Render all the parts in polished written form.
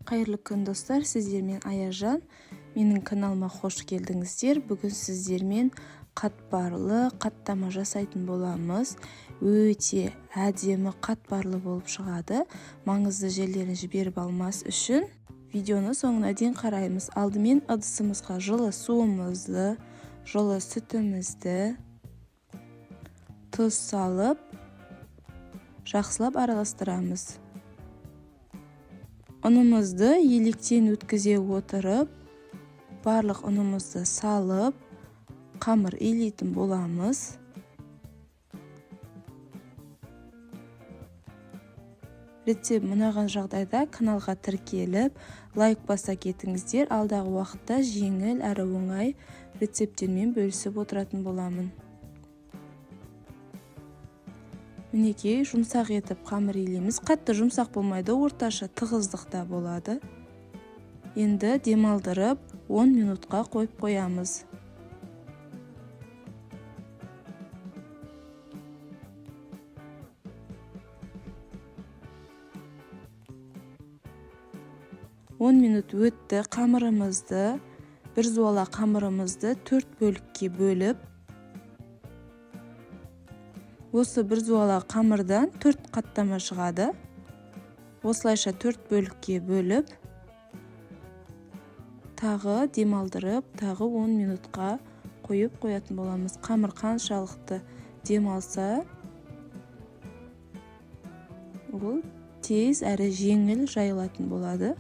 Қайырлы күн, достар! Сіздермен Аяжан. Менің каналыма қош келдіңіздер. Бүгін сіздермен қатпарлы қаттама жасайтын боламыз. Өте әдемі қатпарлы болып шығады. Маңызды жерлерін жіберіп алмас үшін видеоны соңына дейін қараймыз. Алдымен ыдысымызға жылы суымызды, жылы сүтімізді, тұз салып, жақсылап араластырамыз. Ұнымызды електен өткізе отырып, барлық ұнымызды салып, қамыр илейтін боламыз. Рецепт ұнаған жағдайда каналға тіркеліп, лайк баса кетіңіздер. Алдағы уақытта жеңіл әрі оңай рецепттермен бөлісіп отыратын боламын. Мінекей, жұмсақ етіп қамыр илейміз. Қатты жұмсақ болмайды, орташа тығыздықта болады. Енді демалдырып 10 минутқа қойып қоямыз. 10 минут өтті. Қамырымызды, бір зуала қамырымызды төрт бөлікке бөліп, осы бір зуала қамырдан төрт қаттама шығады. Осылайша төрт бөлікке бөліп, тағы демалдырып, тағы 10 минутқа қойып қоятын боламыз. Қамыр қаншалықты демалса, ол тез әрі жеңіл жайылатын болады.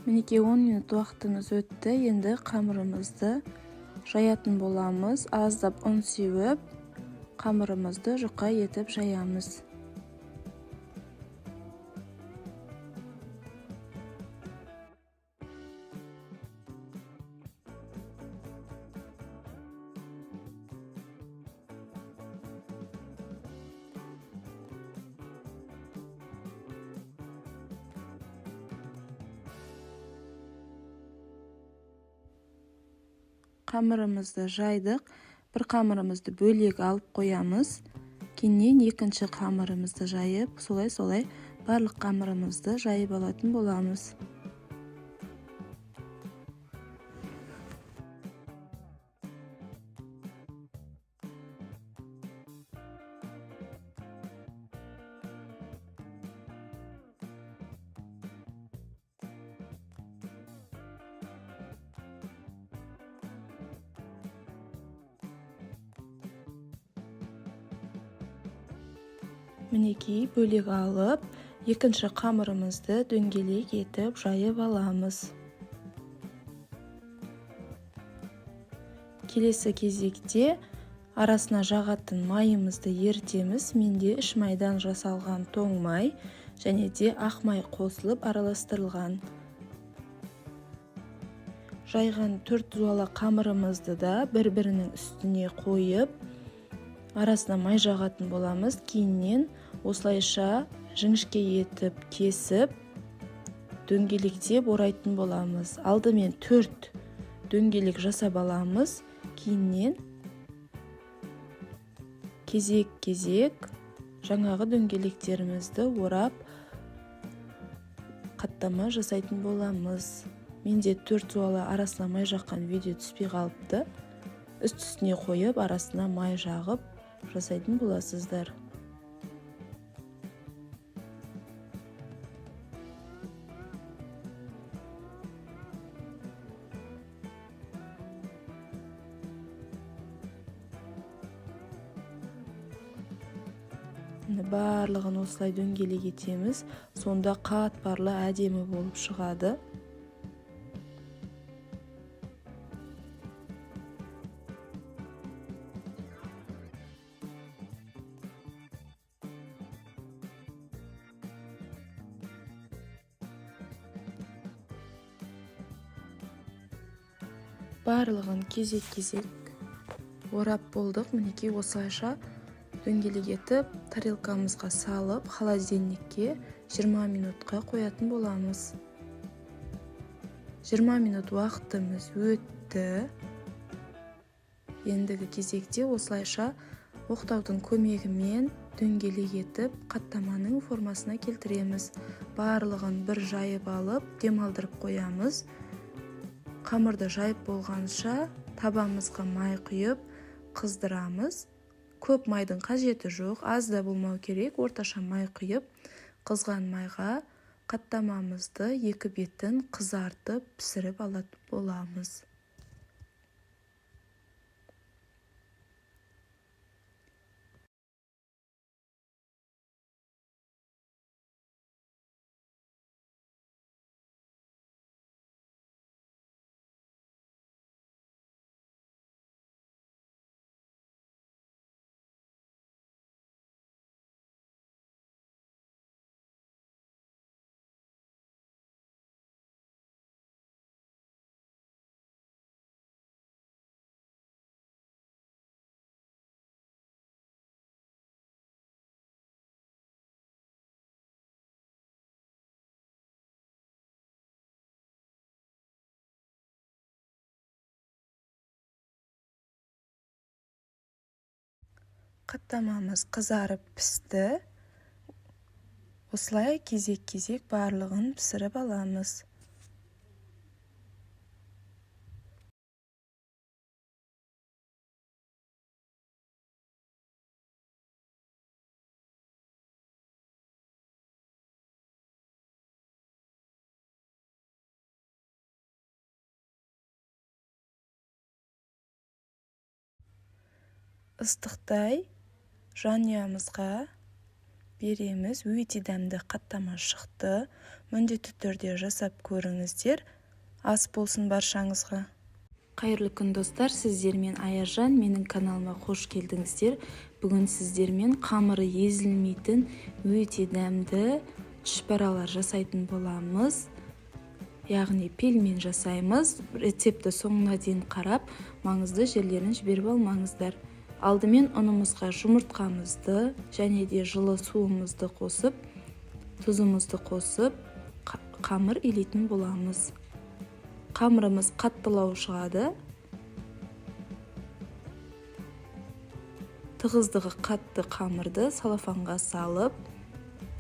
Мінекей, 10 минут уақытымыз өтті. Енді қамырымызды жаятын боламыз. Аздап ұн сеуіп, қамырымызды жұқа етіп жаямыз. Қамырымызды жайдық. Бір қамырымызды бөлек алып қоямыз. Кейіннен екінші қамырымызды жайып, солай-солай барлық қамырымызды жайып алатын боламыз. Мінекей, бөлек алып, екінші қамырымызды дөңгелек етіп жайып аламыз. Келесі кезекте арасына жағатын майымызды ерітеміз. Менде іш майдан жасалған тоң май және де ақ май қосылып араластырылған. Жайған төрт зуала қамырымызды да бір-бірінің үстіне қойып, арасына май жағатын боламыз. Кейіннен осылайша жіңішке етіп кесіп, дөңгелектеп орайтын боламыз. Алдымен төрт дөңгелек жасап аламыз. Кейіннен кезек-кезек жаңағы дөңгелектерімізді орап, қаттама жасайтын боламыз. Менде төрт зуала арасына май жаққан видео түспей қалыпты. Үст-үстіне қойып, арасына май жағып жасайтын боласыздар. Міне, барлығын осылай дөңгелек етеміз. Сонда қатпарлы әдемі болып шығады. Барлығын кезек-кезек орап болдық. Мінекей осылайша дөңгелек етіп тарелкамызға салып, холодильникке 20 минутқа қоятын боламыз. 20 минут уақытымыз өтті. Ендігі кезекте осылайша оқтаудың көмегімен дөңгелек етіп қаттаманың формасына келтіреміз. Барлығын бір жайып алып, демалдырып қоямыз. Қамырды жайып болғанша табамызға май құйып қыздырамыз. Көп майдың қажеті жоқ, аз да болмау керек. Орташа май құйып, қызған майға қаттамамызды екі бетін қызартып пісіріп алатын боламыз. Қаттамамыз қызарып пісті. Осылай кезек-кезек барлығын пісіріп аламыз. Ыстықтай жанұямызға береміз. Өте дәмді қаттама шықты. Міндетті түрде жасап көріңіздер. Ас болсын баршаңызға. Қайырлы күн, достар, сіздермен Аяжан. Менің каналыма қош келдіңіздер. Бүгін сіздермен қамыры езілмейтін өте дәмді түшпәралар жасайтын боламыз. Яғни пельмен жасаймыз. Рецепті соңына дейін қарап, маңызды жерлерін жіберіп алмаңыздар. Алдымен ұнымызға жұмыртқамызды және де жылы суымызды қосып, тұзымызды қосып, қамыр илейтін боламыз. Қамырымыз қаттылау шығады. Тығыздығы қатты қамырды салафанға салып,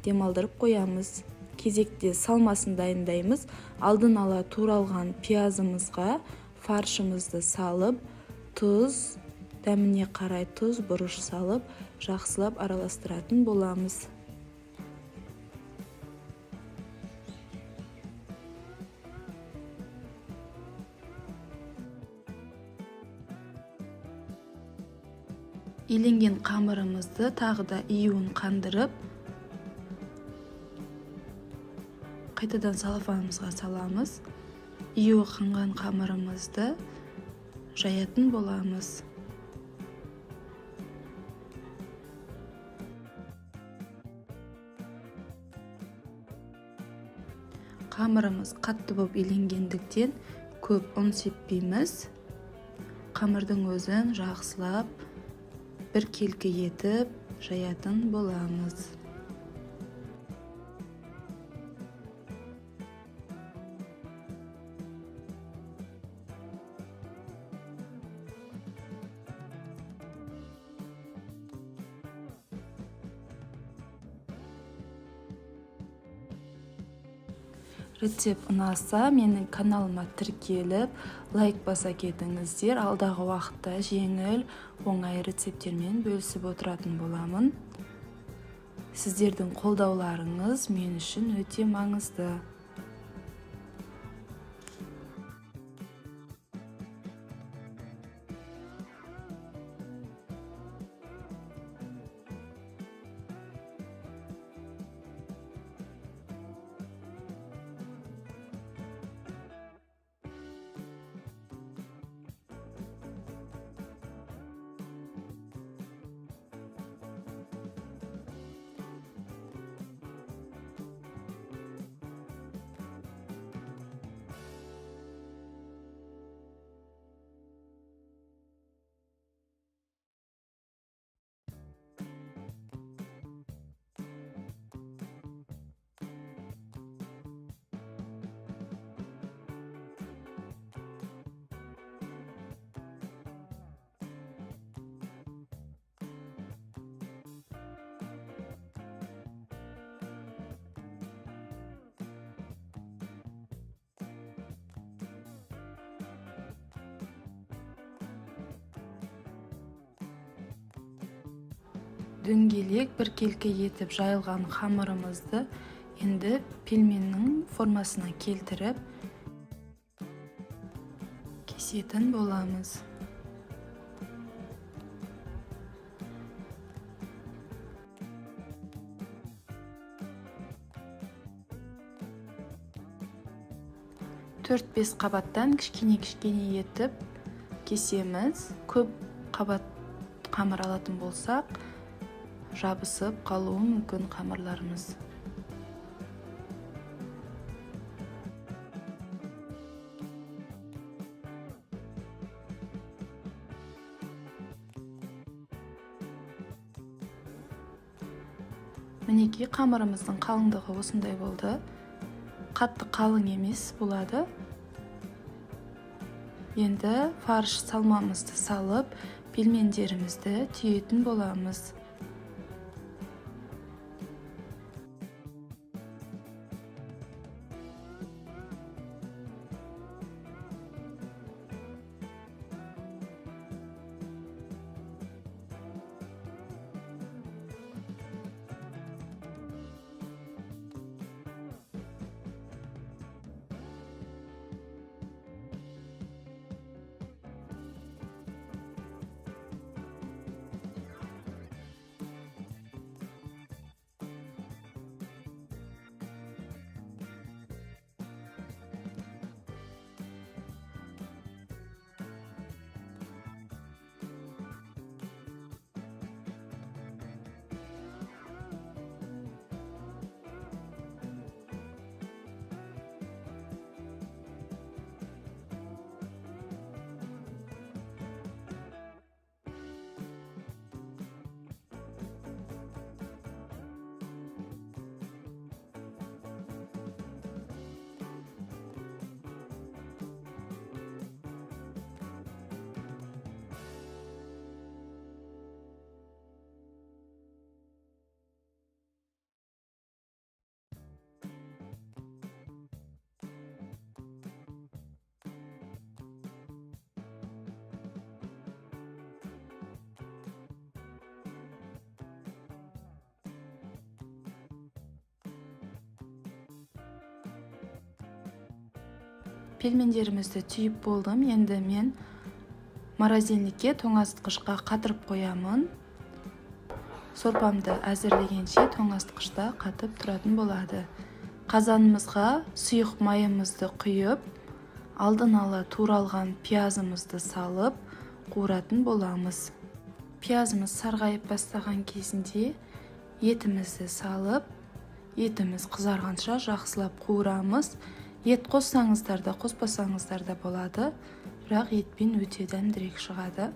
демалдырып қоямыз. Кезекте салмасын дайындаймыз. Алдын ала туралған пиязымызға фаршымызды салып, тұз, дәміне қарай тұз, бұрыш салып, жақсылап араластыратын боламыз. Иленген қамырымызды тағы да июін қандырып, қайтадан салафанымызға саламыз. Июі қанған қамырымызды жаятын боламыз. Қамырымыз қатты болып иленгендіктен көп ұн сеппейміз. Қамырдың өзін жақсылап бір келкі етіп жаятын боламыз. Рецепт ұнаса, менің каналыма тіркеліп, лайк баса кетіңіздер. Алдағы уақытта жеңіл, оңай рецепттермен бөлісіп отыратын боламын. Сіздердің қолдауларыңыз мен үшін өте маңызды. Дөңгелек, біркелкі етіп жайылған қамырымызды енді пельменнің формасына келтіріп кесетін боламыз. Төрт-бес қабаттан кішкене-кішкене етіп кесеміз. Көп қабат қамыр алатын болсақ, жабысып қалуы мүмкін қамырларымыз. Мінекей, қамырымыздың қалыңдығы осындай болды. Қатты қалың емес болады. Енді фарш салмамызды салып, пельмендерімізді түйетін боламыз. Пельмендерімізді түйіп болдым. Енді мен морозильникке, тоңазытқышқа қатырып қоямын. Сорпамды әзірлегенше тоңазытқышта қатып тұратын болады. Қазанымызға сұйық майымызды құйып, алдын ала туралған пиязымызды салып қуыратын боламыз. Пиязымыз сарғайып бастаған кезінде етімізді салып, етіміз қызарғанша жақсылап қуырамыз. Ет қоссаңыздар да, қоспасаңыздар да болады, бірақ етпен өте дәмдірек шығады.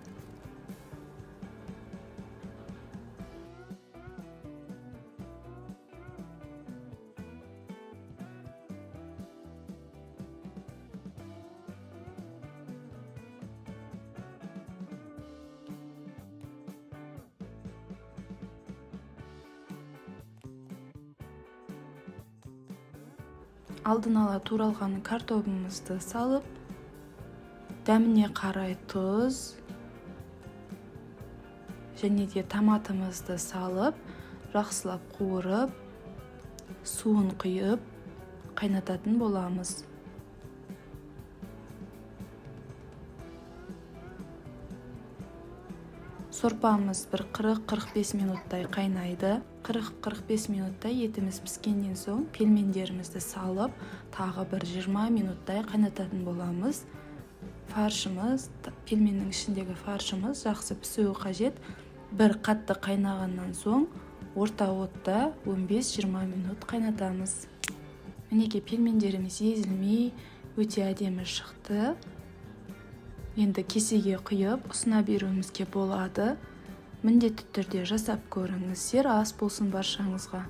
Алдын ала туралған картобымызды салып, дәміне қарай тұз және де томатымызды салып, жақсылап қуырып, суын құйып, қайнататын боламыз. Сорпамыз бір 40-45 минуттай қайнайды. 40-45 минуттай етіміз піскеннен соң пельмендерімізді салып, тағы бір 20 минуттай қайнататын боламыз. Фаршымыз, пельменнің ішіндегі фаршымыз жақсы пісуі қажет. Бір қатты қайнағаннан соң орта отта 15-20 минут қайнатамыз. Мінекей, пельмендеріміз езілмей өте әдемі шықты. Енді кесеге құйып ұсына беруімізге болады. Міндетті түрде жасап көріңіздер. Ас болсын баршаңызға.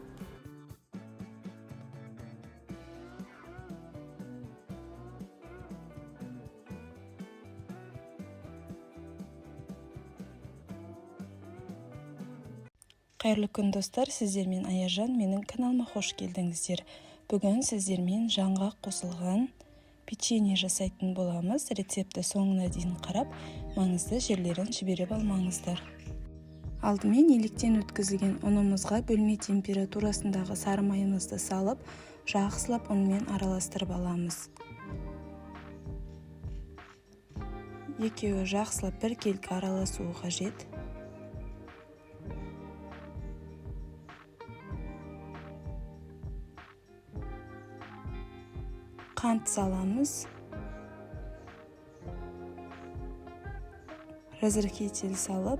Қайырлы күн, достар, сіздермен Аяжан, менің каналыма қош келдіңіздер. Бүгін сіздермен жаңғақ қосылған печенье жасайтын боламыз. Рецепті соңына дейін қарап, маңызды жерлерін жіберіп алмаңыздар. Алдымен електен өткізілген ұнымызға бөлме температурасындағы сары майымызды салып, жақсылап ұнмен араластырып аламыз. Екеуі жақсылап біркелкі араласуы қажет. Қант саламыз. Разрыхлитель салып,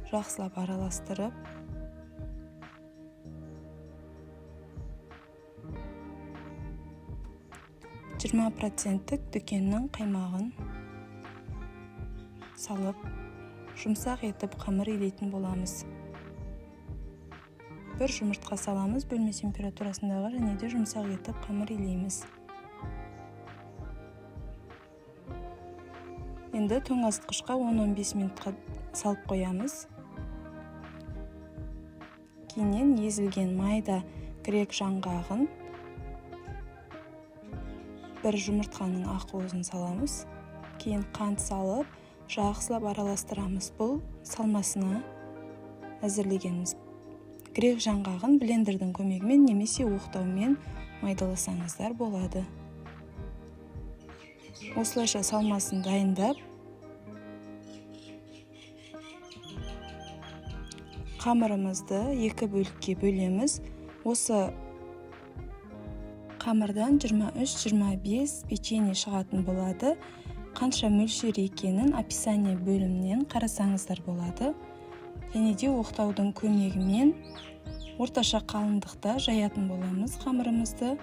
жақсылап араластырып, 20%-тік дүкеннің қаймағын салып, жұмсақ етіп қамыр илейтін боламыз. Бір жұмыртқа саламыз бөлме температурасындағы және де жұмсақ етіп қамыр илейміз. Енді тоңазытқышқа 10-15 минутқа салып қоямыз. Кейіннен езілген майда грек жаңғағын, бір жұмыртқаның ақуызын саламыз. Кейін қант салып, жақсылап араластырамыз. Бұл салмасына әзірлегеніміз. Грек жаңғағын блендердің көмегімен немесе оқтаумен майдаласаңыздар болады. Осылайша салмасын дайындап, қамырымызды екі бөлікке бөлеміз. Осы қамырдан 23-25 печенье шығатын болады. Қанша мөлшер екенін описание бөлімінен қарасаңыздар болады. Және де оқтаудың көмегімен орташа қалыңдықта жаятын боламыз қамырымызды.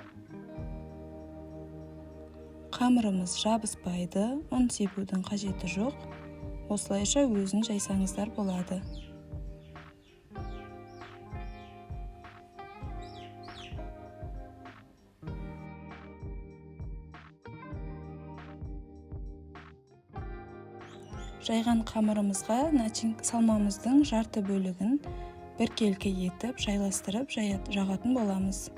Қамырымыз жабыспайды, ұн себудің қажеті жоқ. Осылайша өзін жайсаңыздар болады. Жайған қамырымызға салмамыздың жарты бөлігін біркелкі етіп жайластырып жағатын боламыз.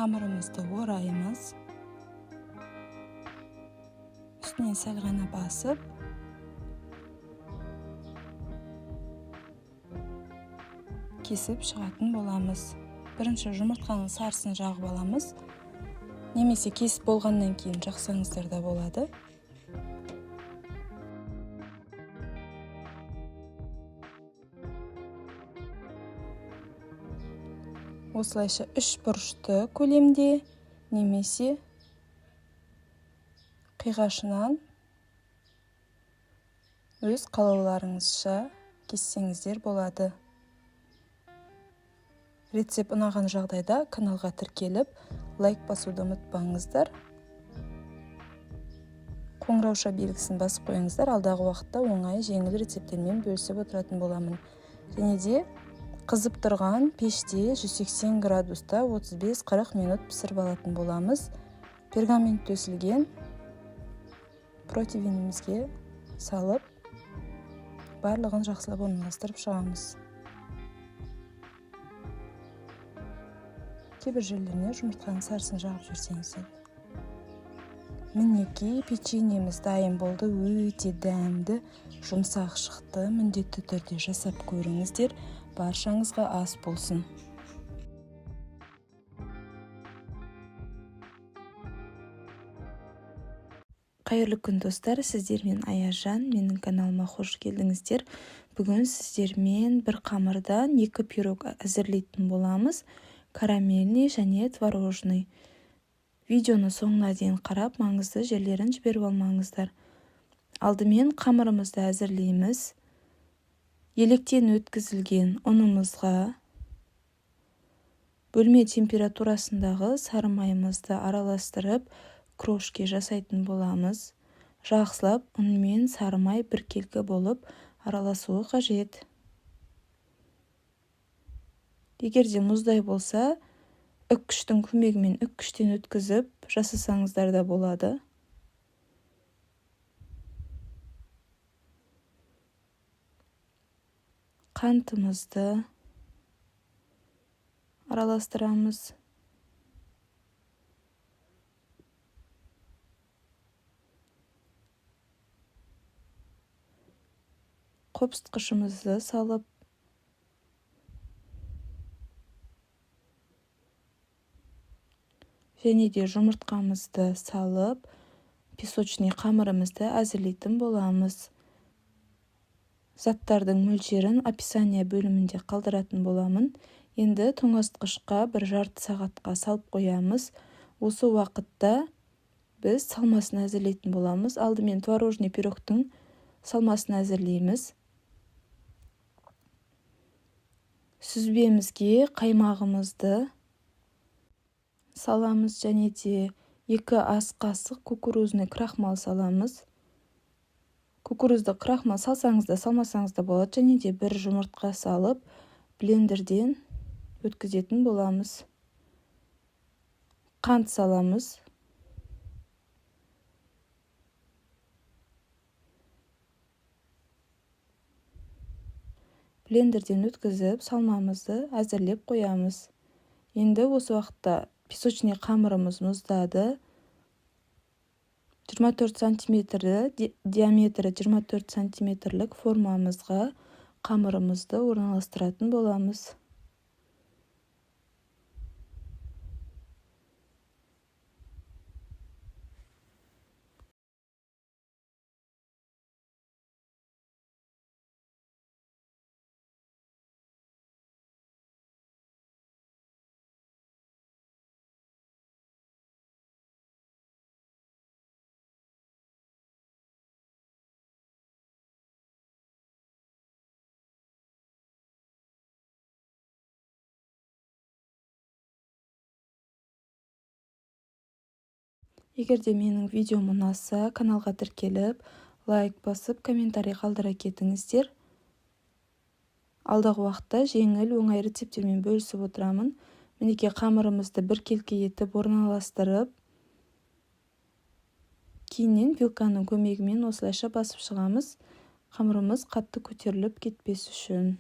Қамырымызды ораймыз. Үстінен сәл ғана басып, кесіп шығатын боламыз. Бірінші жұмыртқаның сарысын жағып аламыз. Немесе кесіп болғаннан кейін жақсаңыздар да болады. Осылайша үш бұрышты көлемде немесе қиғашынан өз қалауларыңызша кессеңіздер болады. Рецепт ұнаған жағдайда каналға тіркеліп, лайк басуды ұмытпаңыздар. Қоңырауша белгісін басып қойыңыздар. Алдағы уақытта оңай, жеңіл рецепттермен бөлісіп отыратын боламын. Және де қызып тұрған пеште 180 градуста 35-40 минут пісіріп алатын боламыз. Пергамент төселген противенімізге салып, барлығын жақсылап орналастырып шығамыз. Кейбір жерлеріне жұмыртқаның сарысын жағып жіберсеңіздер. Мінекей, печеньеміз дайын болды. Өте дәмді, жұмсақ шықты. Міндетті түрде жасап көріңіздер. Баршаңызға ас болсын. Қайырлы күн, достар! Сіздермен Аяжан, менің каналыма қош келдіңіздер. Бүгін сіздермен бір қамырдан екі пирог әзірлейтін боламыз. Карамельный және творожный. Видеоны соңына дейін қарап, маңызды жерлерін жіберіп алмаңыздар. Алдымен қамырымызды әзірлейміз. Електен өткізілген ұнымызға бөлме температурасындағы сары майымызды араластырып, крошки жасайтын боламыз. Жақсылап ұн мен сары май біркелкі болып араласуы қажет. Егер де мұздай болса, Үккіштің көмегімен үккіштен өткізіп жасасаңыздар да болады. Қантымызды араластырамыз. Қопсытқышымызды салып, және де жұмыртқамызды салып, песочный қамырымызды әзірлейтін боламыз. Заттардың мөлшерін описание бөлімінде қалдыратын боламын. Енді тоңазытқышқа бір жарты сағатқа салып қоямыз. Осы уақытта біз салмасын әзірлейтін боламыз. Алдымен творожный пирогтың салмасын әзірлейміз. Сүзбемізге қаймағымызды саламыз және де 2 ас қасық кукурузный крахмал саламыз. Кукурузды крахмал салсаңыз да, салмасаңыз да болады. Және де 1 жұмыртқа салып, блендерден өткізетін боламыз. Қант саламыз. Блендерден өткізіп, салмамызды әзірлеп қоямыз. Енді осы уақытта песочный қамырымыз мұздады. 24 сантиметрлі, диаметрі 24 сантиметрлік формамызға қамырымызды орналастыратын боламыз. Егер де менің видеом ұнаса, каналға тіркеліп, лайк басып, комментарий қалдыра кетіңіздер. Алдағы уақытта жеңіл, оңай рецепттермен бөлісіп отырамын. Мінекей қамырымызды біркелкі етіп орналастырып, кейіннен вилканың көмегімен осылайша басып шығамыз. Қамырымыз қатты көтеріліп кетпес үшін.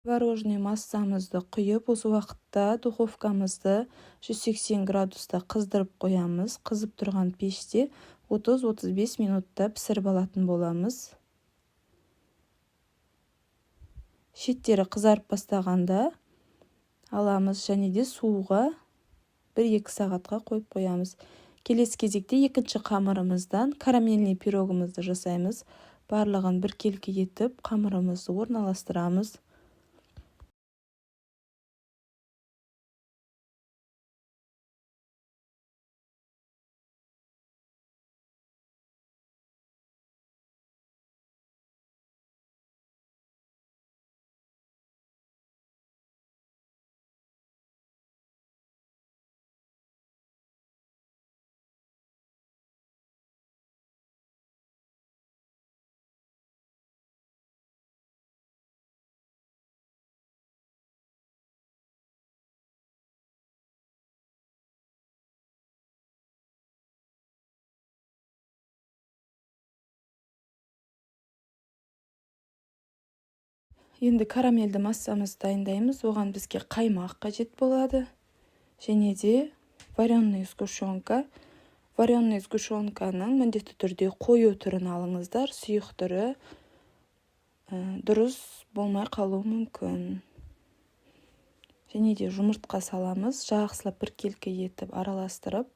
Творожный массамызды құйып, осы уақытта духовкамызды 180 градуста қыздырып қоямыз. Қызып тұрған пеште 30-35 минутта пісіріп алатын боламыз. Шеттері қызарып бастағанда аламыз және де суға 1-2 сағатқа қойып қоямыз. Келесі кезекте екінші қамырымыздан карамельный пирогымызды жасаймыз. Барлығын біркелкі етіп қамырымызды орналастырамыз. Енді карамельді массамызды дайындаймыз. Оған бізге қаймақ қажет болады. Және де вареный сгущенка. Вареный сгущенканың міндетті түрде қою түрін алыңыздар. Сұйық түрі дұрыс болмай қалуы мүмкін. Және де жұмыртқа саламыз. Жақсылап біркелкі етіп араластырып,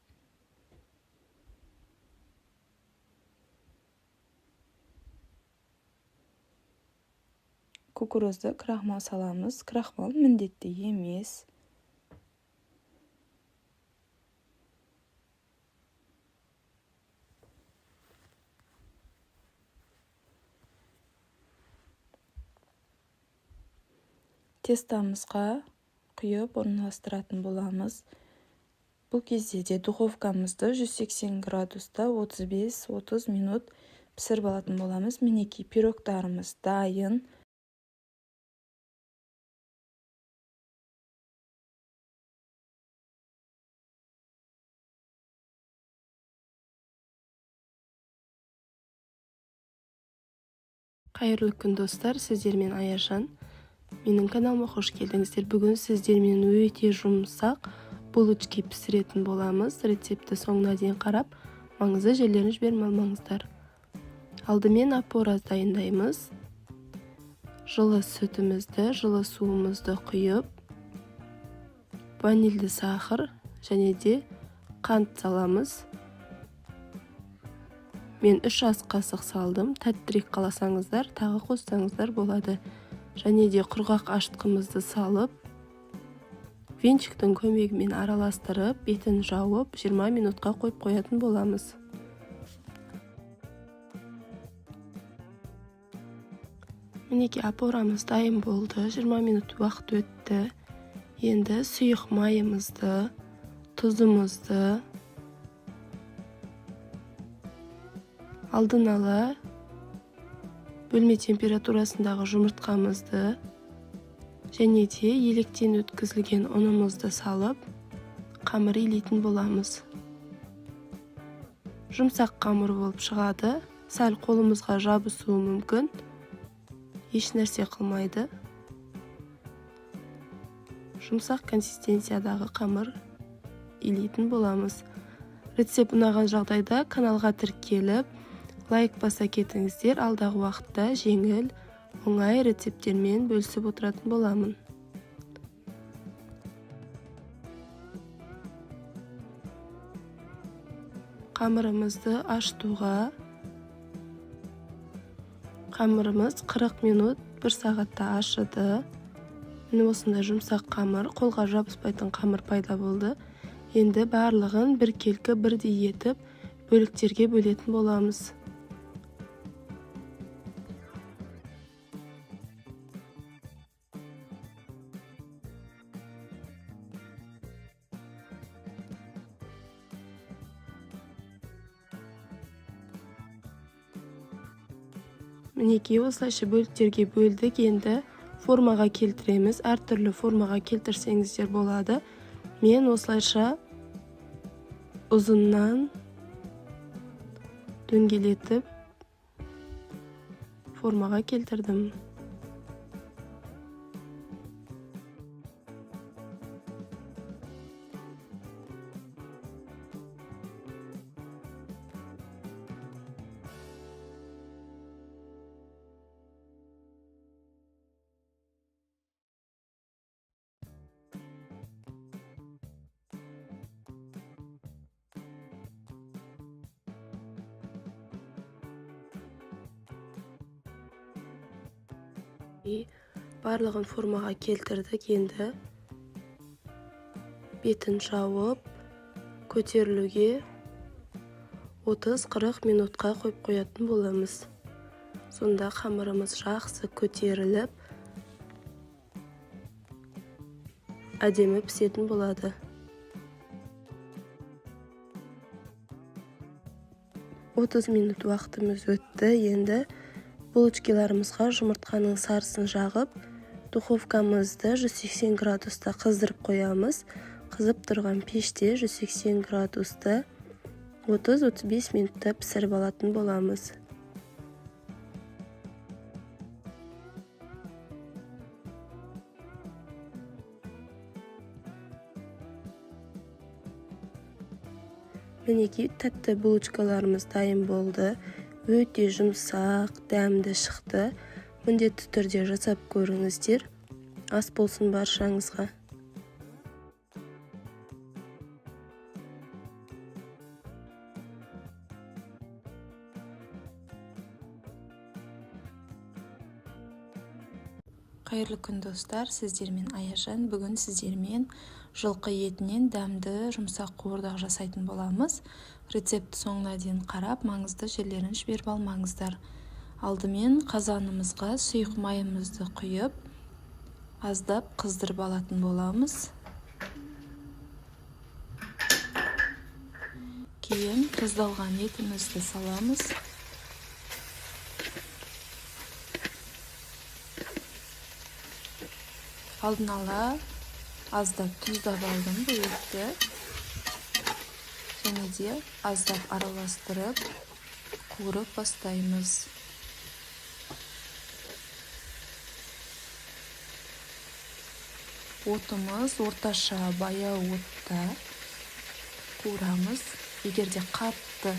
кукурузды крахмал саламыз. Крахмал міндетті емес. Тестамызға құйып орналастыратын боламыз. Бұл кезде де духовкамызды 180 градуста 35-30 минут пісіріп алатын боламыз. Мінекей, пирогтарымыз дайын. Қайырлы күн, достар! Сіздермен Аяжан. Менің каналыма қош келдіңіздер. Бүгін сіздермен өте жұмсақ булочки пісіретін боламыз. Рецептті соңына дейін қарап, маңызды жерлерін жібермей алмаңыздар. Алдымен опора дайындаймыз. Жылы сүтімізді, жылы суымызды құйып, ванильді сахар және де қант саламыз. Мен 3 ас қасық салдым. Тәттірек қаласаңыздар, тағы қоссаңыздар болады. Және де құрғақ ашытқымызды салып, венчиктің көмегімен араластырып, бетін жауып, 20 минутқа қойып қоятын боламыз. Мінекей, опорамыз дайын болды. 20 минут уақыт өтті. Енді сұйық майымызды, тұзымызды, алдын ала бөлме температурасындағы жұмыртқамызды және де електен өткізілген ұнымызды салып, қамыр илейтін боламыз. Жұмсақ қамыр болып шығады. Сәл қолымызға жабысуы мүмкін, еш нәрсе қылмайды. Жұмсақ консистенциядағы қамыр илейтін боламыз. Рецепт ұнаған жағдайда каналға тіркеліп, лайк баса кетіңіздер. Алдағы уақытта жеңіл, оңай рецепттермен бөлісіп отыратын боламын. Қамырымызды ашытуға қамырымыз 40 минут, 1 сағатта ашыды. Міне, осындай жұмсақ қамыр, қолға жабыспайтын қамыр пайда болды. Енді барлығын біркелкі, бірдей етіп бөліктерге бөлетін боламыз. Мінекей, осылайша бөліктерге бөлдік. Енді формаға келтіреміз. Әртүрлі формаға келтірсеңіздер болады. Мен осылайша ұзыннан дөңгелетіп формаға келтірдім. Барлығын формаға келтірдік. Енді бетін жауып, көтерілуге 30-40 минутқа қойып қоятын боламыз. Сонда қамырымыз жақсы көтеріліп, әдемі пісетін болады. 30 минут уақытымыз өтті. Енді булочкаларымызға жұмыртқаның сарысын жағып, духовкамызды 180 градуста қыздырып қоямыз. Қызып тұрған пеште 180 градуста 30-35 минутта пісіріп алатын боламыз. Мінекей, тәтті булочкаларымыз дайын болды. Өте жұмсақ, дәмді шықты. Міндетті түрде жасап көріңіздер. Ас болсын баршаңызға. Қайырлы күн, достар! Сіздермен Аяжан. Бүгін сіздермен жылқы етінен дәмді жұмсақ қуырдақ жасайтын боламыз. Рецептті соңына дейін қарап, маңызды жерлерін жіберіп алмаңыздар. Алдымен қазанымызға сұйық майымызды құйып, Аздап қыздырып алатын боламыз. Кейін тұздалған етімізді саламыз. Алдын ала аздап тұздап алдым бұл етті. Және де аздап араластырып, қуырып бастаймыз. Отымыз орташа баяу отта қуырамыз. Егер де қатты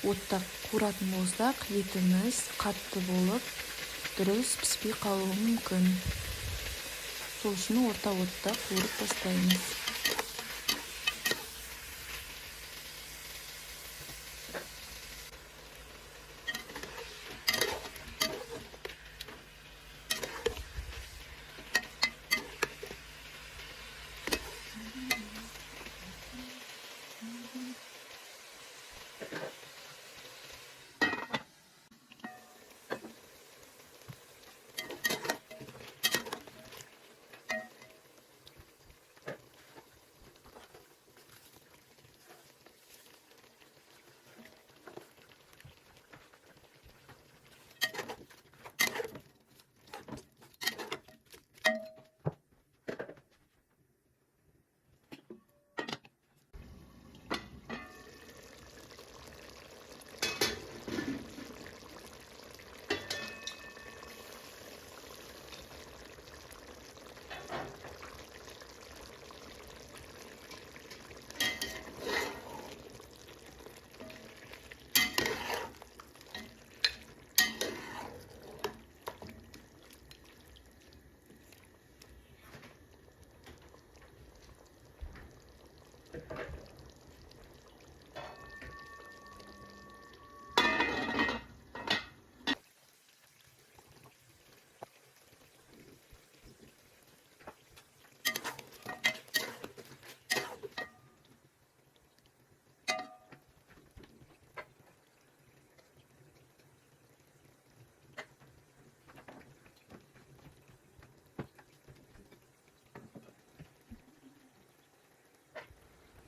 отта қуыратын болсақ, етіміз қатты болып, дұрыс піспей қалуы мүмкін. Сол үшін орта отта қуырып бастаймыз.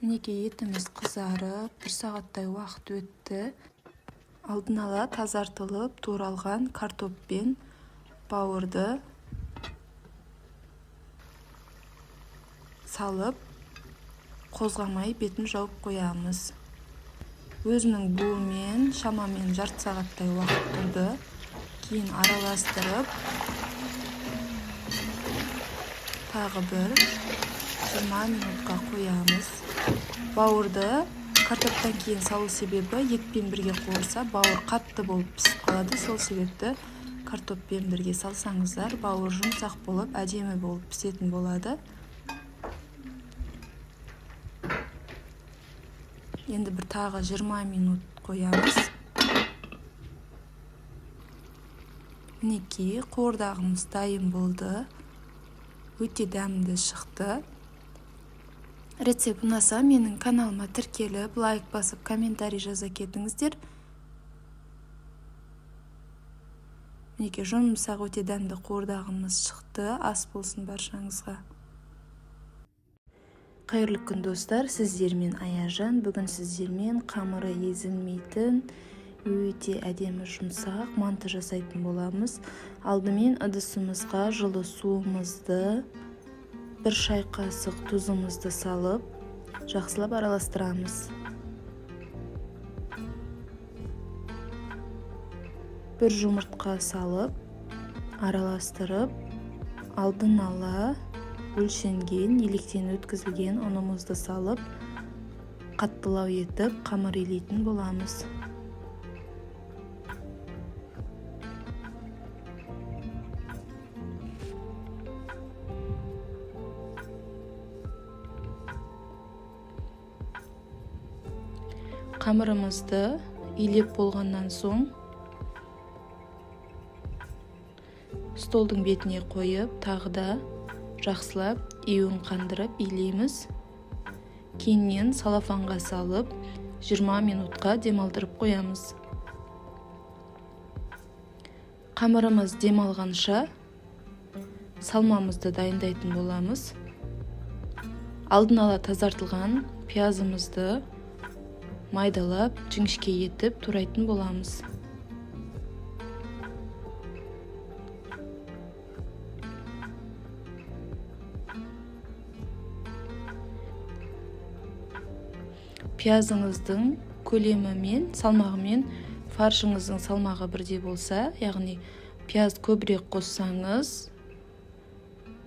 Мінекей, етіміз қызарып, бір сағаттай уақыт өтті. Алдын ала тазартылып туралған картоп пен бауырды салып, қозғамай бетін жауып қоямыз. Өзінің буымен шамамен жарты сағаттай уақыт тұрды. Кейін араластырып, тағы бір 20 минутқа қоямыз. Бауырды картоптан кейін салу себебі етпен бірге қуырса, бауыр қатты болып пісіп қалады. Сол себепті картоппен бірге салсаңыздар, бауыр жұмсақ болып, әдемі болып пісетін болады. Енді бір тағы 20 минут қоямыз. Мінекей, қуырдағымыз дайын болды. Өте дәмді шықты. Рецепт ұнаса, менің каналыма тіркеліп, лайк басып, комментарий жаза кетіңіздер. Мінекей, жұмсақ, өте дәмді қуырдағымыз шықты. Ас болсын баршаңызға. Қайырлы күн, достар! Сіздермен Аяжан. Бүгін сіздермен қамыры езілмейтін, өте әдемі жұмсақ манты жасайтын боламыз. Алдымен ыдысымызға жылы суымызды, бір шай қасық тұзымызды салып, жақсылап араластырамыз. Бір жұмыртқа салып, араластырып, алдын ала өлшенген, електен өткізілген ұнымызды салып, қаттылау етіп қамыр илейтін боламыз. Қамырымызды илеп болғаннан соң столдың бетіне қойып, тағы да жақсылап иуін қандырып илейміз. Кейіннен салафанға салып, 20 минутқа демалдырып қоямыз. Қамырымыз демалғанша Салмамызды дайындайтын боламыз. Алдын ала тазартылған пиязымызды майдалап, жіңішке етіп турайтын боламыз. Пиязыңыздың көлемі мен салмағымен фаршыңыздың салмағы бірдей болса, яғни пияз көбірек қоссаңыз,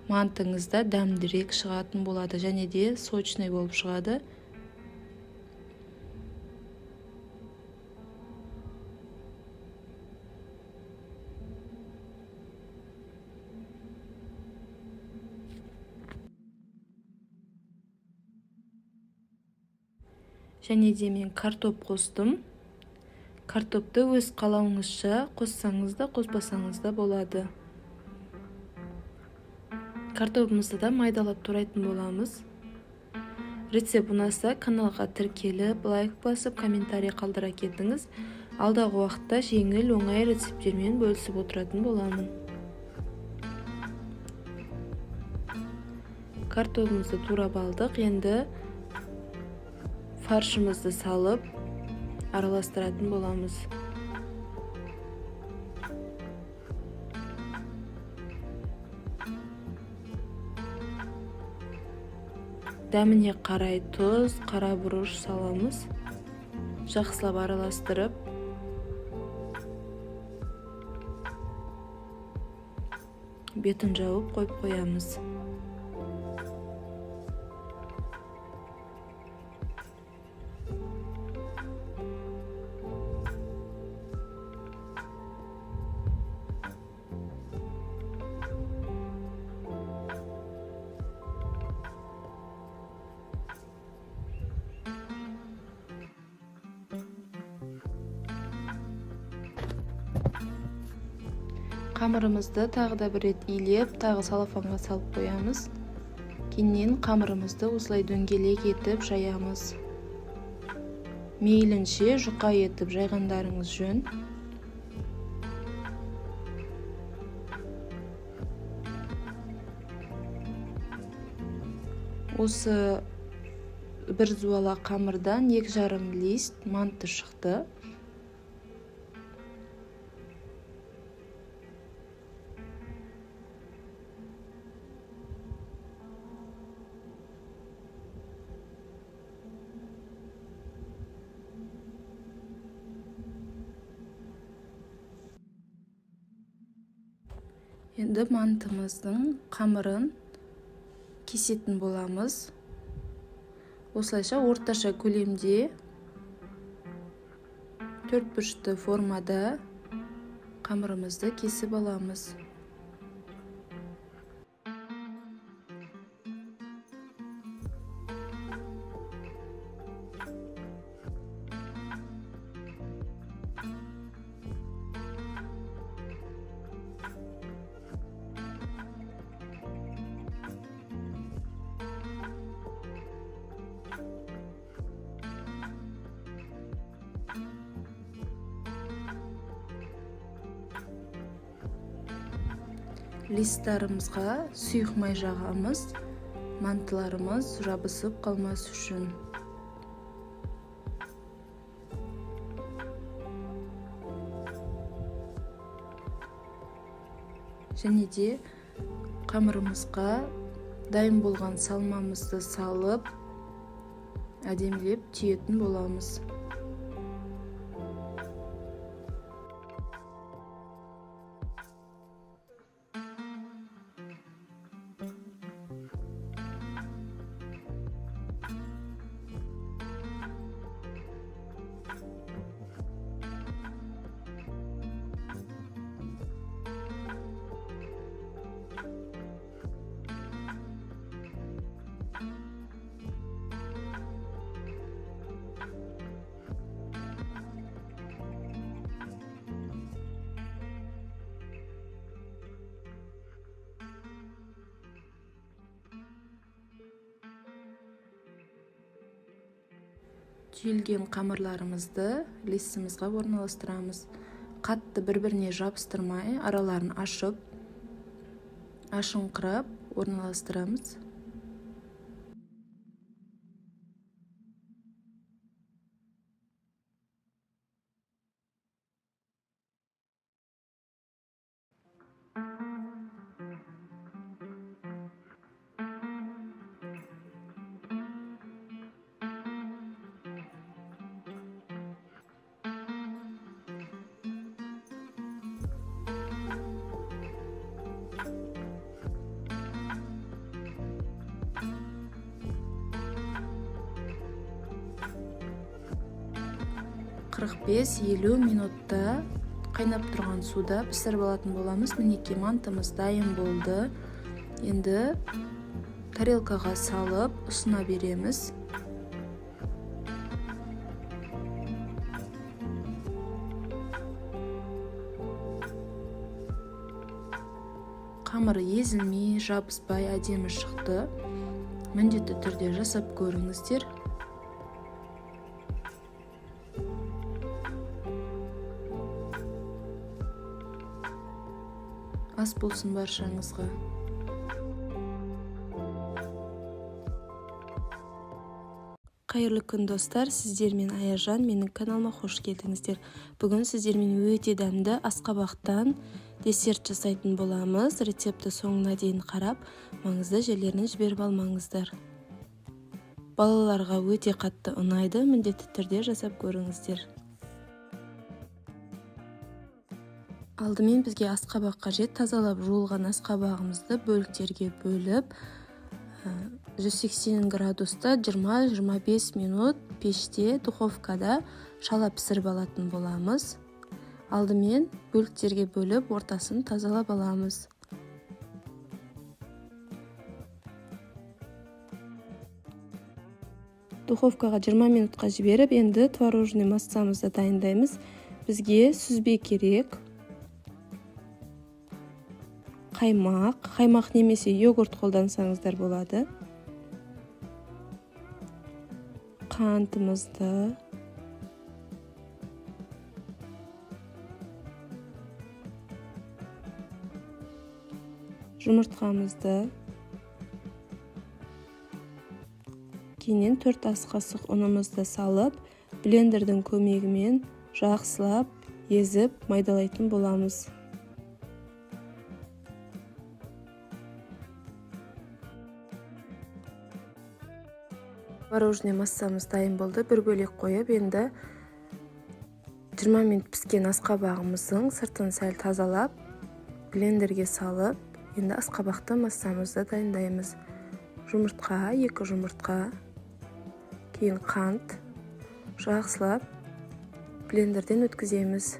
мантыңыз да дәмдірек шығатын болады және де сочный болып шығады. Және де мен картоп қостым. Картопты өз қалауыңызша қоссаңыз да, қоспасаңыз да болады. Картопымызды да майдалап турайтын боламыз. Рецепт ұнаса каналға тіркеліп, лайк басып, комментарий қалдыра кетіңіз. Алдағы уақытта жеңіл, оңай рецепттермен бөлісіп отыратын боламын. Картопымызды турап алдық. Енді фаршымызды салып араластыратын боламыз. Дәміне қарай тұз, қара бұрыш саламыз. Жақсылап араластырып, бетін жауып қойып қоямыз. Қамырымызды тағы да бір рет илеп, тағы салафанға салып қоямыз. Кейіннен қамырымызды осылай дөңгелек етіп жаямыз. Мейлінше жұқа етіп жайғандарыңыз жөн. Осы бір зуала қамырдан 2,5 лист манты шықты. Енді мантымыздың қамырын кесетін боламыз. Осылайша орташа көлемде төрт бұрышты формада қамырымызды кесіп аламыз. Листтарымызға сұйық май жағамыз, мантыларымыз жабысып қалмас үшін. Және де қамырымызға дайын болған салмамызды салып, әдемілеп түйетін боламыз. Түйілген қамырларымызды листімізге орналастырамыз. Қатты бір-біріне жабыстырмай, араларын ашып, Ашыңқырап орналастырамыз. 45-50 минутта қайнап тұрған суда пісіріп алатын боламыз. Мінекей, мантымыз дайын болды. Енді тарелкаға салып ұсына береміз. Қамыры езілмей, жабыспай әдемі шықты. Міндетті түрде жасап көріңіздер. Ас болсын баршаңызға. Қайырлы күн, достар! Сіздермен Аяжан, менің каналыма қош келдіңіздер. Бүгін сіздермен өте дәмді асқабақтан десерт жасайтын боламыз. Рецепті соңына дейін қарап, маңызды жерлерін жіберіп алмаңыздар. Балаларға өте қатты ұнайды, міндетті түрде жасап көріңіздер. Алдымен бізге асқабақ қажет. Тазалап жуылған асқабағымызды бөліктерге бөліп, 180 градуста 20-25 минут пеште, духовкада шала пісіріп алатын боламыз. Алдымен бөліктерге бөліп, ортасын тазалап аламыз. Духовкаға 20 минутқа жіберіп, енді творожный массамызды дайындаймыз. Бізге сүзбе керек. Қаймақ немесе йогурт қолдансаңыздар болады. Қантымызды, жұмыртқамызды, кейіннен 4 ас қасық ұнымызды салып, блендердің көмегімен жақсылап езіп майдалайтын боламыз. Творожный массамыз дайын болды. Бір бөлек қойып, енді 20 минут піскен асқабағымыздың сыртын сәл тазалап, блендерге салып, енді асқабақты массамызды дайындаймыз. Жұмыртқа, 2 жұмыртқа, кейін қант, жақсылап блендерден өткіземіз.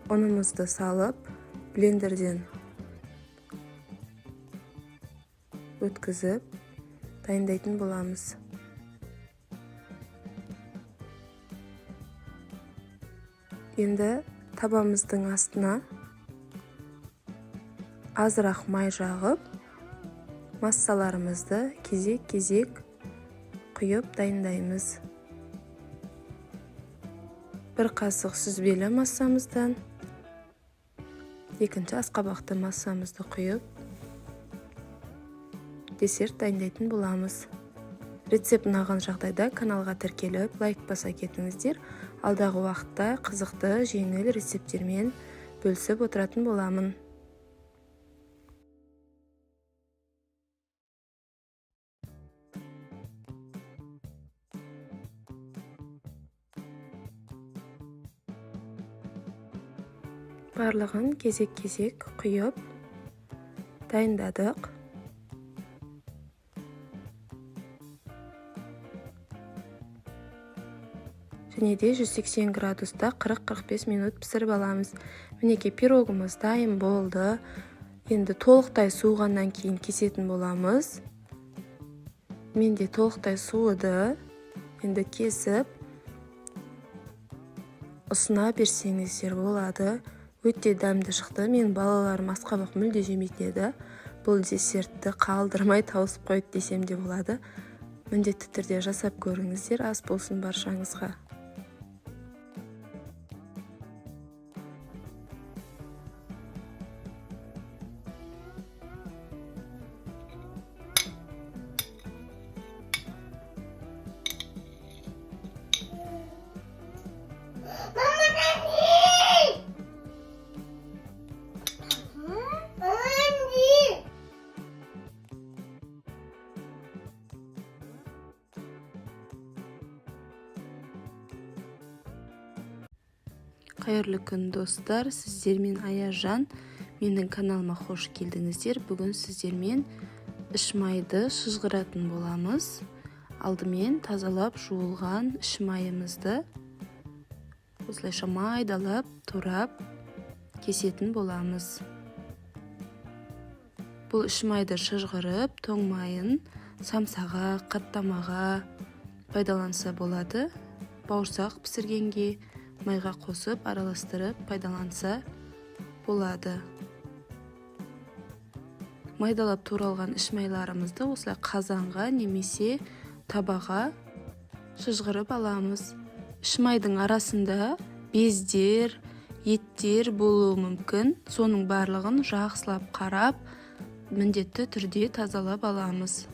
Ұнымызды салып, блендерден өткізіп дайындайтын боламыз. Енді табамыздың астына азырақ май жағып, массаларымызды кезек-кезек құйып дайындаймыз. 1 қасық сүзбелі массамыздан екінші асқабақты массамызды құйып, десерт дайындайтын боламыз. Рецепт ұнаған жағдайда каналға тіркеліп, лайк баса кетіңіздер. Алдағы уақытта қызықты, жеңіл рецепттермен бөлісіп отыратын боламын. Барлығын кезек-кезек құйып дайындадық. Және де 180 градуста 40-45 минут пісіріп аламыз. Мінекей, пирогымыз дайын болды. Енді толықтай суығаннан кейін кесетін боламыз. Менде толықтай суыды. Енді кесіп ұсына берсеңіздер болады. Өте дәмді шықты. Менің балаларым асқабақ мүлде жемейтін еді. Бұл десертті қалдырмай тауысып қойды десем де болады. Міндетті түрде жасап көріңіздер. Ас болсын баршаңызға. Қайырлы күн, достар! Сіздермен Аяжан. Менің каналыма қош келдіңіздер. Бүгін сіздермен ішмайды шыжғыратын боламыз. Алдымен тазалап жуылған ішмайымызды осылайша майдалап турап кесетін боламыз. Бұл ішмайды шыжғырып, тоң майын самсаға, қаттамаға пайдаланса болады. Бауырсақ пісіргенге майға қосып, араластырып пайдаланса болады. Майдалап туралған ішмайларымызды осылай қазанға немесе табаға шыжғырып аламыз. Ішмайдың арасында бездер, еттер болуы мүмкін. Соның барлығын жақсылап қарап, міндетті түрде тазалап аламыз.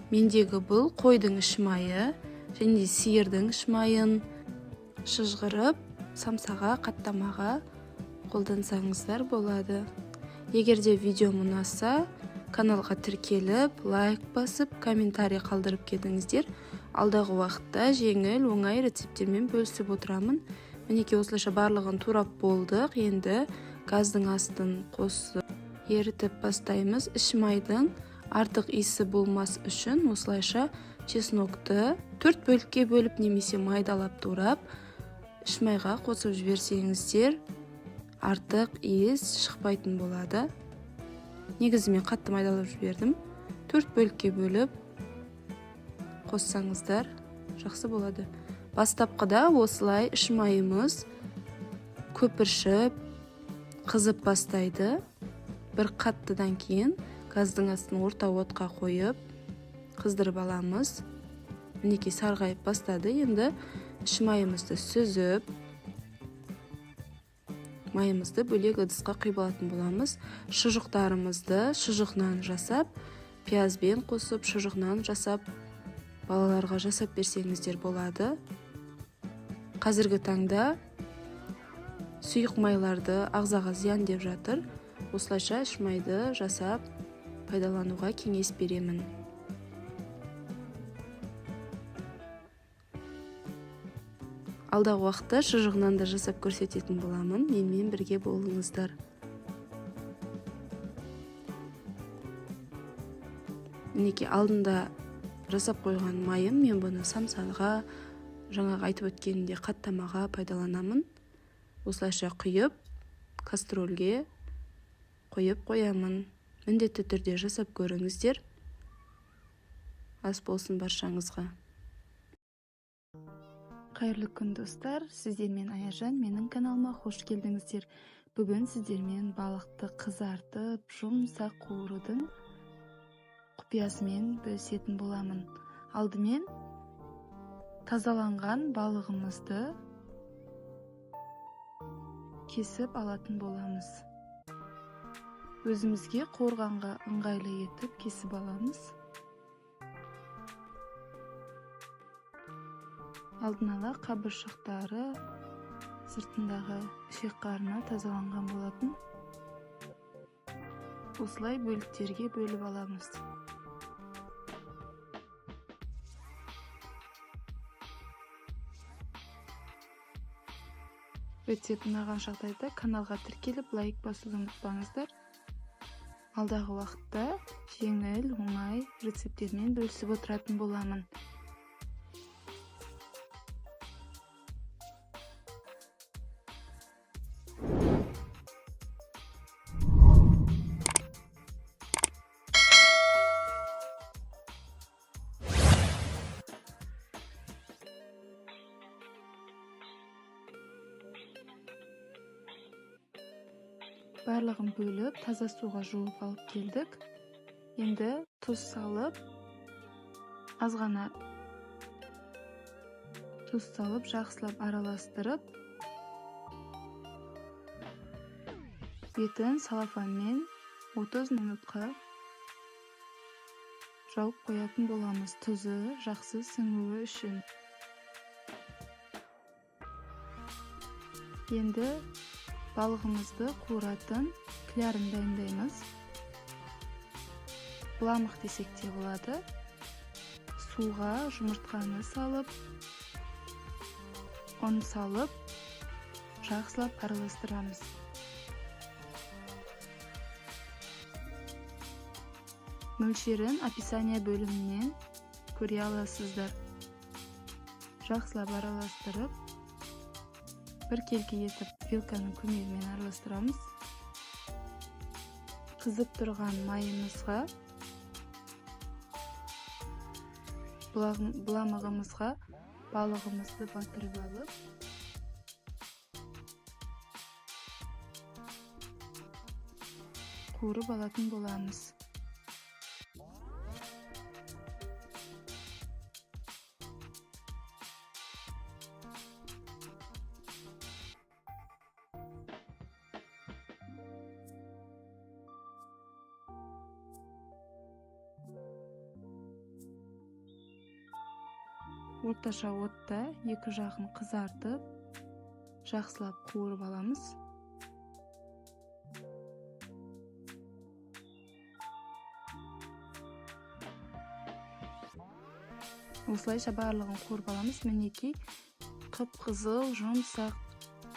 Мендегі бұл қойдың ішмайы және сиырдың ішмайын шыжғырып, самсаға, қаттамаға қолдансаңыздар болады. Егер де видеом ұнаса, каналға тіркеліп, лайк басып, комментарий қалдырып кетіңіздер. Алдағы уақытта жеңіл, оңай рецепттермен бөлісіп отырамын. Мінекей, осылайша барлығын турап болдық. Енді газдың астын қосып, ерітіп бастаймыз. Ішмайдың артық иісі болмас үшін осылайша чеснокты 4 бөлікке бөліп немесе майдалап турап, ішмайға қосып жіберсеңіздер, артық иіс шықпайтын болады. Негізі мен қатты майдалап жібердім. 4 бөлікке бөліп қоссаңыздар жақсы болады. Бастапқыда осылай ішмайымыз көпіршіп, қызып бастайды. Бір қаттыдан кейін газдың астын орта отқа қойып, қыздырып аламыз. Мінекей, сарғайып бастады. Енді ішмайымызды сүзіп, майымызды бөлек ыдысқа құйып алатын боламыз. Шұжықтарымызды шұжық нан жасап, пиязбен қосып шұжық нан жасап, балаларға жасап берсеңіздер болады. Қазіргі таңда сұйық майларды ағзаға зиян деп жатыр. Осылайша ішмайды жасап пайдалануға кеңес беремін. Алдағы уақытта шұжық нан да жасап көрсететін боламын. Менімен бірге болыңыздар. Мінекей, алдында жасап қойған майым, мен бұны самсаға, жаңағы айтып өткенімдей қаттамаға пайдаланамын. Осылайша құйып, кастрөлге қойып қоямын. Міндетті түрде жасап көріңіздер. Ас болсын баршаңызға. Қайырлы күн, достар! Сіздермен Аяжан. Менің каналыма қош келдіңіздер. Бүгін сіздермен балықты қызартып, жұмсақ қуырудың құпиясымен бөлісетін боламын. Алдымен тазаланған балығымызды кесіп алатын боламыз. Өзімізге қуырғанға ыңғайлы етіп кесіп аламыз. Алдын ала қабыршақтары, сыртындағы ішек қарны тазаланған болатын. Осылай бөліктерге бөліп аламыз. Рецепт ұнаған жағдайда каналға тіркеліп, лайк басуды ұмытпаңыздар. Алдағы уақытта жеңіл, оңай рецепттермен бөлісіп отыратын боламын. Барлығын бөліп, таза суға жуып алып келдік. Енді тұз салып, аз ғана тұз салып, жақсылап араластырып, бетін салафанмен 30 минутқа жауып қоятын боламыз, тұзы жақсы сіңуі үшін. Енді балығымызды қуыратын клярын дайындаймыз. Быламық десек те болады. Суға жұмыртқаны салып, Ұн салып, жақсылап араластырамыз. Мөлшерін описание бөлімінен көре аласыздар. Жақсылап араластырып, біркелкі етіп вилканың көмегімен араластырамыз. Қызып тұрған майымызға, быламығымызға балығымызды батырып алып, қуырып алатын боламыз. Орташа отта екі жағын қызартып, жақсылап қуырып аламыз. Осылайша барлығын қуырып аламыз. Мінекей, қып-қызыл, жұмсақ,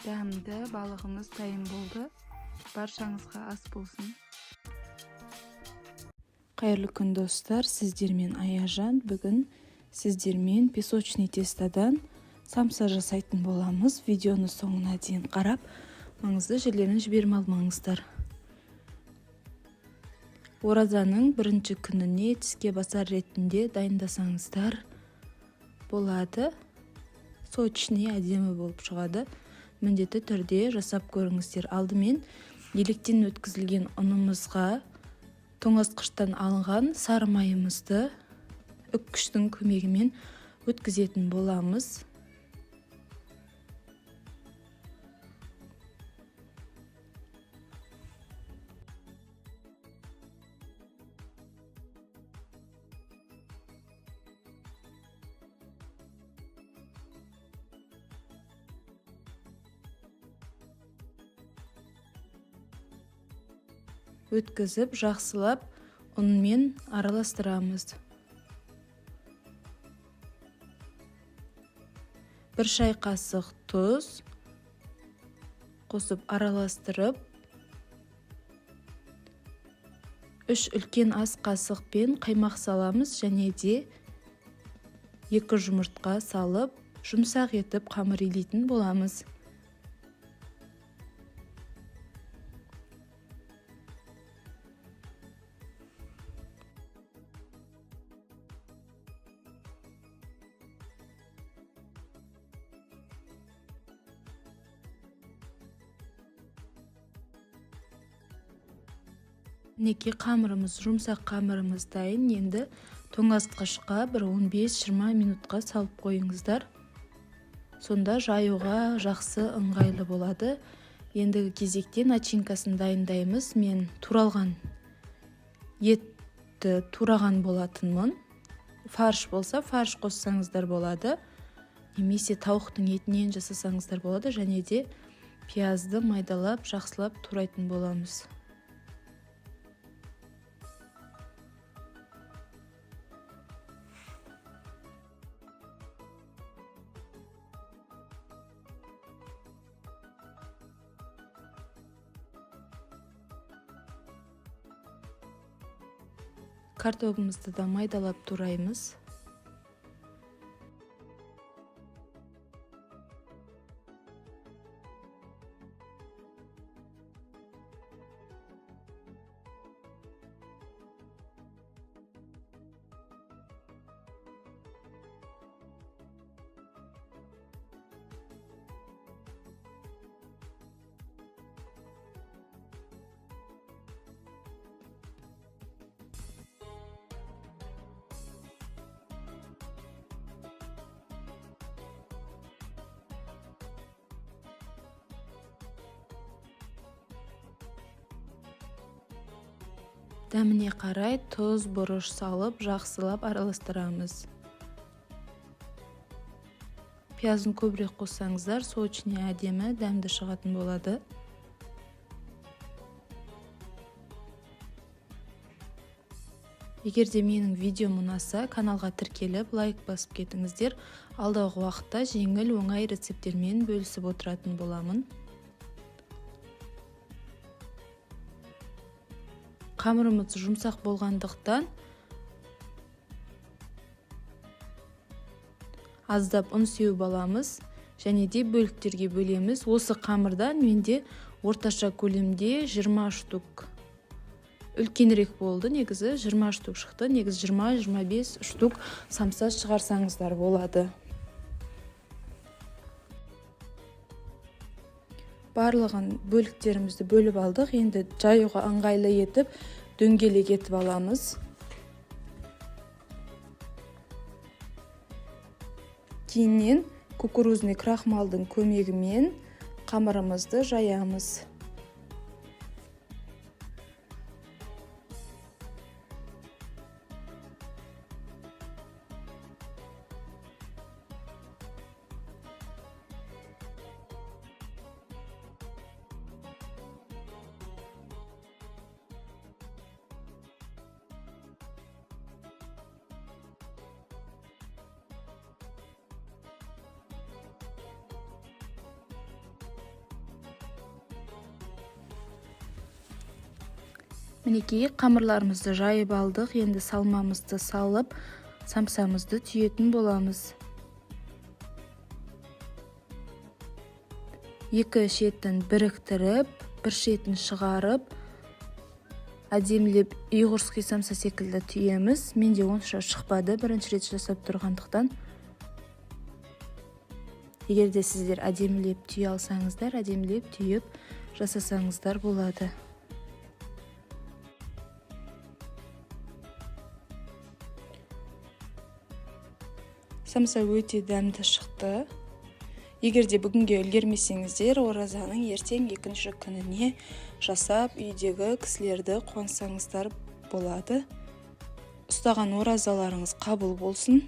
дәмді балығымыз дайын болды. Баршаңызға ас болсын. Қайырлы күн, достар, сіздермен Аяжан. Бүгін сіздермен песочный тестодан самса жасайтын боламыз. Видеоны соңына дейін қарап, маңызды жерлерін жібермей алмаңыздар. Оразаның бірінші күніне тіске басар ретінде дайындасаңыздар болады. Сочный, әдемі болып шығады. Міндетті түрде жасап көріңіздер. Алдымен електен өткізілген ұнымызға тоңазытқыштан алынған сары майымызды үккіштің көмегімен өткізетін боламыз. Өткізіп, жақсылап ұнмен араластырамыз. 1 шай қасық тұз қосып араластырып, 3 үлкен ас қасықпен қаймақ саламыз және де 2 жұмыртқа салып, жұмсақ етіп қамыр илейтін боламыз. Мінекей, қамырымыз, жұмсақ қамырымыз дайын. Енді тоңазытқышқа бір 15-20 минутқа салып қойыңыздар. Сонда жаюға жақсы ыңғайлы болады. Ендігі кезекте начинкасын дайындаймыз. Мен туралған етті тураған болатынмын. Фарш болса, фарш қоссаңыздар болады. Немесе тауықтың етінен жасасаңыздар болады. Және де пиязды майдалап, жақсылап турайтын боламыз. Картобымызды да майдалап тураймыз. Дәміне қарай тұз, бұрыш салып, жақсылап араластырамыз. Пиязын көбірек қоссаңыздар, сочный, әдемі, дәмді шығатын болады. Егер де менің видеом ұнаса, каналға тіркеліп, лайк басып кетіңіздер. Алдағы уақытта жеңіл, оңай рецепттермен бөлісіп отыратын боламын. Қамырымыз жұмсақ болғандықтан аздап ұн сеуіп аламыз және де бөліктерге бөлеміз. Осы қамырдан менде орташа көлемде 20 штук, үлкенірек болды, негізі 20 штук шықты. Негізі 20-25 штук самса шығарсаңыздар болады. Барлығын бөліктерімізді бөліп алдық. Енді жаюға ыңғайлы етіп дөңгелек етіп аламыз. Кейіннен кукурузный крахмалдың көмегімен қамырымызды жаямыз. Мінекей, қамырларымызды жайып алдық. Енді салмамызды салып, самсамызды түйетін боламыз. Екі шетін біріктіріп, бір шетін шығарып, әдемілеп ұйғырский самса секілді түйеміз. Менде онша шықпады, бірінші рет жасап тұрғандықтан. Егер де сіздер әдемілеп түйе алсаңыздар, әдемілеп түйіп жасасаңыздар болады. Самса өте дәмді шықты. Егер де бүгінге үлгермесеңіздер, оразаның ертең екінші күніне жасап, үйдегі кісілерді қуантсаңыздар болады. Ұстаған оразаларыңыз қабыл болсын.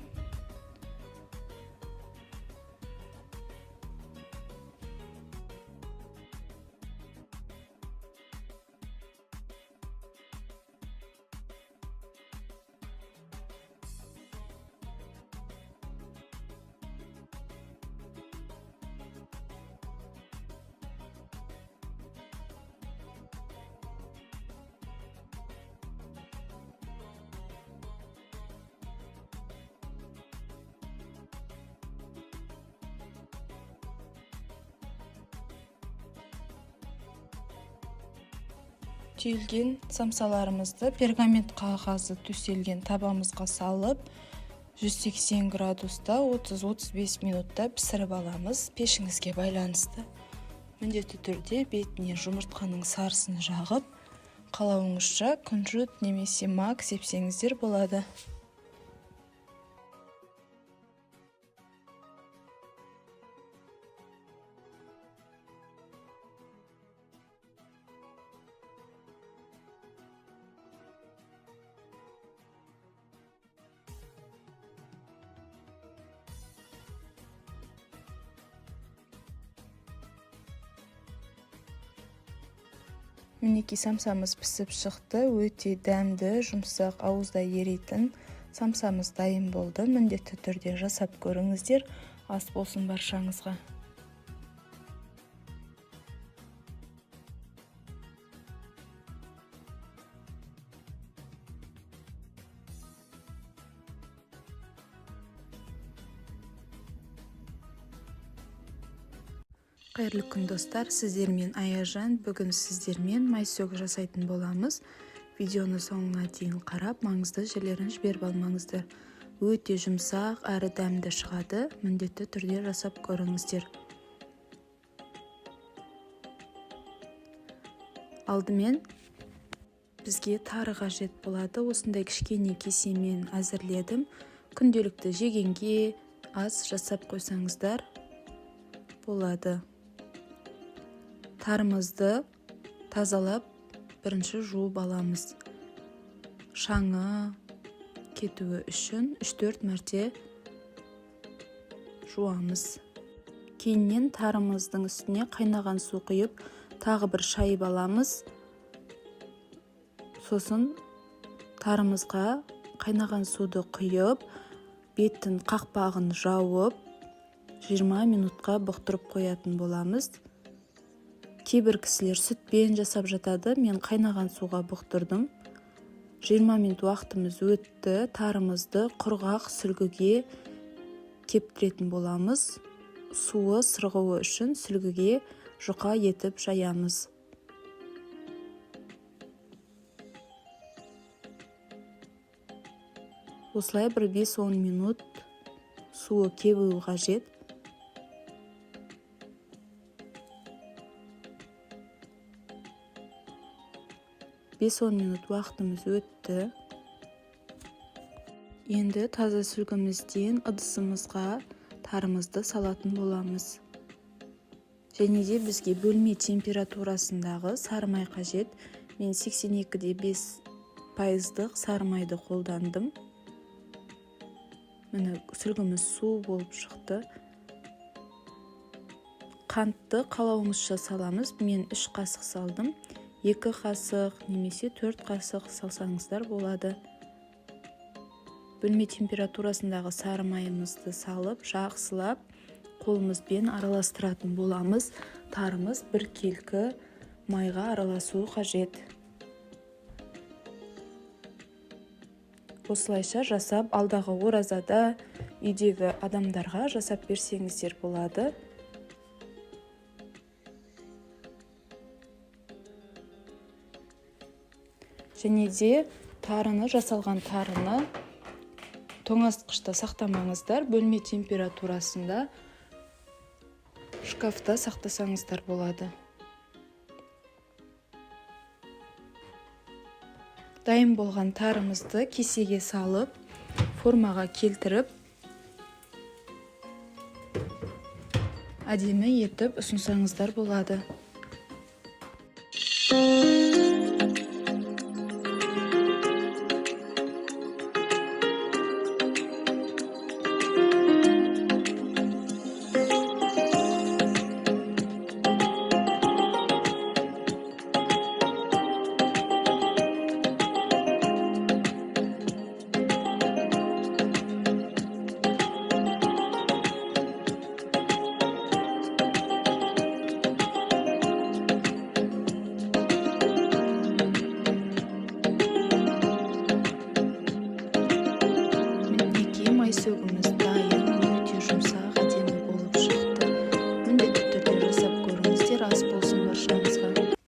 Түйілген самсаларымызды пергамент қағазы төселген табамызға салып, 180 градуста 30-35 минутта пісіріп аламыз. Пешіңізге байланысты. Міндетті түрде бетіне жұмыртқаның сарысын жағып, қалауыңызша күнжіт немесе мак сепсеңіздер болады. Мінекей, самсамыз пісіп шықты. Өте дәмді, жұмсақ, ауызда еритін самсамыз дайын болды. Міндетті түрде жасап көріңіздер. Ас болсын баршаңызға. Қайырлы күн, достар, сіздермен Аяжан. Бүгін сіздермен майсөк жасайтын боламыз. Видеоны соңына дейін қарап, маңызды жерлерін жіберіп алмаңыздар. Өте жұмсақ әрі дәмді шығады. Міндетті түрде жасап көріңіздер. Алдымен бізге тары қажет болады. Осындай кішкене кесемен әзірледім. Күнделікті жегенге аз жасап қойсаңыздар болады. Тарымызды тазалап, бірінші жуып аламыз. Шаңы кетуі үшін 3-4 мәрте жуамыз. Кейіннен тарымыздың үстіне қайнаған су құйып, тағы бір шайып аламыз. Сосын Тарымызға қайнаған суды құйып, бетін қақпағын жауып, 20 минутқа бұқтырып қоятын боламыз. Кейбір кісілер сүтпен жасап жатады, мен қайнаған суға бұқтырдым. 20 минут уақытымыз өтті, тарымызды құрғақ сүлгіге кептіретін боламыз. Суы сырғуы үшін сүлгіге жұқа етіп жаямыз. Осылай бір 5-10 минут суы кебуі қажет. 5-10 минут уақытымыз өтті. Енді таза сүлгімізден ыдысымызға тарымызды салатын боламыз. Және де бізге бөлме температурасындағы сары май қажет. Мен 82,5% сары майды қолдандым. Міне, сүлгіміз су болып шықты. Қантты қалауыңызша саламыз. Мен 3 қасық салдым. 2 қасық немесе 4 қасық салсаңыздар болады. Бөлме температурасындағы сары майымызды салып, жақсылап қолымызбен араластыратын боламыз. Тарымыз біркелкі майға араласуы қажет. Осылайша жасап, алдағы оразада үйдегі адамдарға жасап берсеңіздер болады. Және де тарыны, жасалған тарыны тоңазытқышта сақтамаңыздар, бөлме температурасында шкафта сақтасаңыздар болады. Дайын болған тарымызды кесеге салып, формаға келтіріп, әдемі етіп ұсынсаңыздар болады.